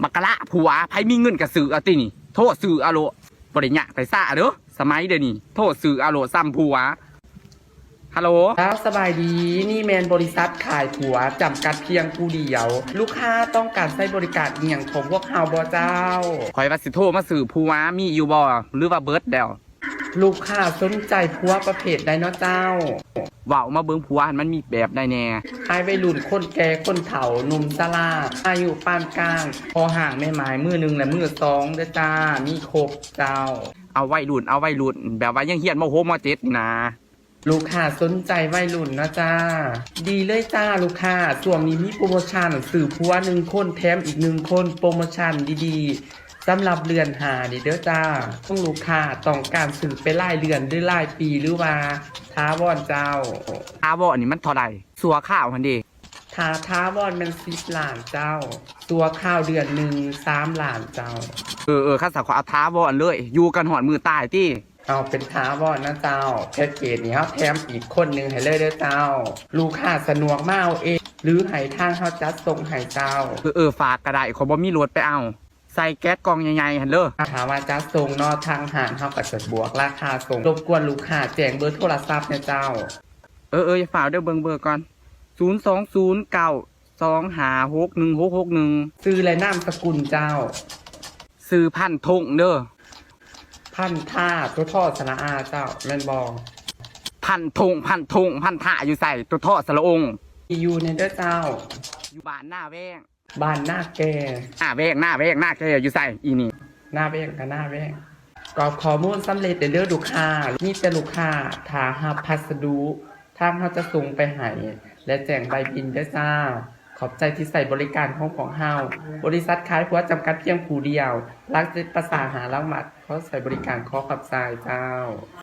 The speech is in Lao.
ບັກກະລະຜົວ ໃຜມີເງິນກະຊື້ເອົາຕິນີ້ ໂທຊື້ເອົາໂລດ ບໍ່ໄດ້ຍາກໄປຊ້າເດີ້ ສະໄໝດຽວນີ້ ໂທຊື້ເອົາໂລດ ຊ້ຳຜົວ. ຮັລໂຫຼ ເຈົ້າ ສະບາຍດີ ນີ້ແມ່ນບໍລິສັດຂາຍຜົວ ຈຳກັດພຽງຜູ້ດຽວ ລູກຄ້າຕ້ອງການໃຊ້ບໍລິການອີ່ຫຍັງຂອງພວກເຮົາບໍ່ເຈົ້າ? ຂ້ອຍວ່າຊິໂທມາຊື້ຜົວ ມີຢູ່ບໍ່ ຫຼືວ່າເບິດແລ້ວ? ລູກຄ້າສົນໃຈຜົວປະເພດໃດເນາະເຈົ້າ? ເວົ້າມາເບິ່ງຜົວຫັ້ນມັນມີແບບໃດແດ່? ຊາຍໄວລຸ້ນ ຄົນແກ່ ຄົນເຖົ້າ ໜຸ່ມຊະລາ ອາຍຸປານກາງ ພໍ່ຮ້າງແມ່ໝ້າຍມືໜຶ່ງ ແລະ ມືສອງເດີ້ຈ້າ ມີຄົບເຈົ້າ. ເອົາໄວລຸ້ນ ເອົາໄວລຸ້ນ ແບບວ່າຍັງຮຽນ ມ.ຫົກ ມ.ເຈັດ ນີ້ນາ. ລູກຄ້າສົນໃຈໄວລຸ້ນເນາະຈ້າ. ດີເລີຍຈ້າລູກຄ້າ ຊ່ວງນີ້ມີໂປຣໂມຊັນ ຊື້ຜົວໜຶ່ງຄົນແຖມອີກໜຶ່ງຄົນ ໂປຣໂມຊັນດີໆ ສຳລັບເດືອນຫ້ານີ້ເດີ້ຈ້າ. ຂອງລູກຄ້າຕ້ອງການຊື້ເປັນລາຍເດືອນ ຫຼື ລາຍປີ ຫຼືວ່າຖາວອນເຈົ້າ? ຖາວອນນີ້ມັນເທົ່າໃດ? ຊົ່ວຄາວຫັ້ນເດ? ຖ້າຖາວອນແມ່ນສິບລ້ານເຈົ້າ, ຊົ່ວຄາວເດືອນໜຶ່ງສາມລ້ານເຈົ້າ. ເອີໆ ຄັນຊັ້ນຂ້ອຍເອົາຖາວອນເລີຍ ຢູ່ກັນຮອດມື້ຕາຍຕິ. ເອົາເປັນຖາວອນນະເຈົ້າ. ແພັກເກດນີ້ເຮົາແຖມອີກຄົນໜຶ່ງໃຫ້ເລີຍເດີ້ເຈົ້າ. ລູກຄ້າສະດວກມາເອົາເອງ ຫຼື ໃຫ້ທາງເຮົາຈັດສົ່ງໃຫ້ເຈົ້າ? ເອີໆ ຝາກກະໄດ້ ຂ້ອຍບໍ່ມີລົດໄປເອົາ. ໃສ່ແກັດກ່ອງໃຫຍ່ໆຫັ້ນເລີ. ຖ້າວ່າຈັດສົ່ງເນາະ ທາງຮ້ານເຮົາກໍຈະບວກລາຄາສົ່ງ. ລົບກວນລູກຄ້າແຈ້ງເບີໂທລະສັບແດ່ເຈົ້າ. ເອີໆ ຢ່າຟ້າວເດີ້ ເບິ່ງເບີກ່ອນ. ສູນສອງສູນເກົ້າສອງຫ້າຫົກໜຶ່ງຫົກຫົກໜຶ່ງ. ຊື່ ແລະ ນາມສະກຸນເຈົ້າ? ຊື່ ພັນທົງເດີ້. ພັນທາ ໂຕ ທໍ ສະຫຼະອາ ເຈົ້າ ແມ່ນບໍ່? ພັນທົງ ພັນທົງ ພັນທາຢູ່ໃສ? ໂຕ ທໍ ສະຫຼະອົງ. ຢູ່ນີ້ເດີ້ເຈົ້າ. ຢູ່ບ້ານນາແວງ. ບ້ານນາແກ່. ນາແວງ ນາແວງ ນາແກ່ຢູ່ໃສອີ່ນີ້? ນາແວງກະນາແວງ. ກອກຂໍ້ມູນສຳເລັດແລ້ວເດີ້ລູກຄ້າ. ມີແຕ່ລູກຄ້າຖ້າຮັບພັດສະດຸ ທາງເຮົາຈະສົ່ງໄປໃຫ້ ແລະ ແຈ້ງໃບບິນເດີ້ຈ້າ. ຂອບໃຈທີ່ໃຊ້ບໍລິການຂອງພວກເຮົາ. ບໍລິສັດຂາຍຜົວຈຳກັດພຽງຜູ້ດຽວ. ຫຼັກເຈັດປະສາຫາລັງວັດ. ຂໍໃຊ້ບໍລິການ. ຂໍຂອບໃຈເຈົ້າ.